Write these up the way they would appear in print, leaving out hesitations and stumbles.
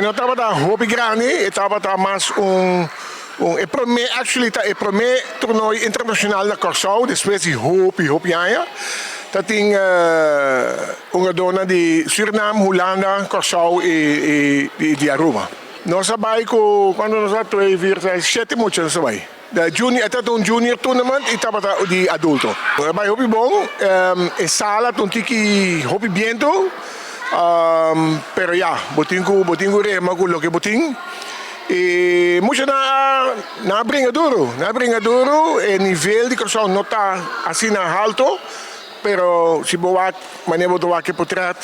No tabata hopi grandi, e tabata mas un e promé, actually ta e promé torneo internashonal na Kòrsou despues di hopi hopi aña. Tatin hungadónan di Surinam, Hulanda, Kòrsou i di Aruba. Nos a bai ku kuantu nos a 2, 4, 5, 7 mucha nos a bai. De junior, e tabata un junior tournament i tabata di adulto. A bai hopi bon, e sala ta un tiki hopi bientu, pero ya, bo tin ku bo tin ku rema ku loke bo tin. I muchanan a nan a bringa duru, nan a bringa duru, e nivel di Kòrsou no ta asina halto, pero si bo wak manera bo ta wak e potret,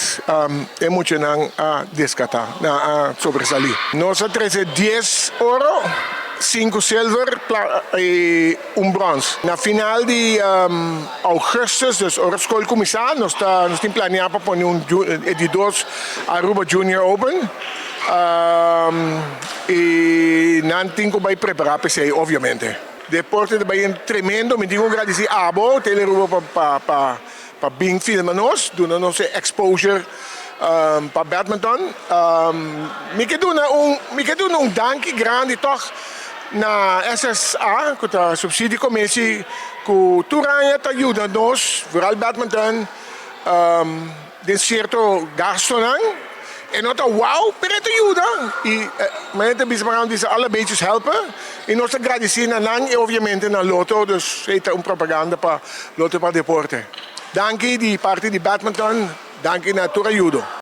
e muchanan a deskatá, nan a sobresalí. Nos a trese 10 oro, 5 silver i un bròns. Na final di ougùstùs, dus ora skol kuminsá, nos ta nos tin planeá pa pone un e di dos Aruba Junior Open. I nan tin ku bai prepará pa esei, obviamente. Deporte ta bai tremendo. Mi tin ku gradisí abo, Telearuba, pa bin filma nos, duna nos e exposure pa badminton. Mi ke duna un danki grandi tòg na SSA, ku ta Subsidie Commissie, ku tur aña ta yuda nos, vooral badminton, den sierto gastonan. E no ta wow, pero e ta yuda. I mi bisa pa bisa alle beetjes helpen. I nos ta gradisí na nan i obviamente na Lotto, dus ta un propaganda pa Lotto pa Deporte. Danki di parti di badminton, danki na tur ayudo.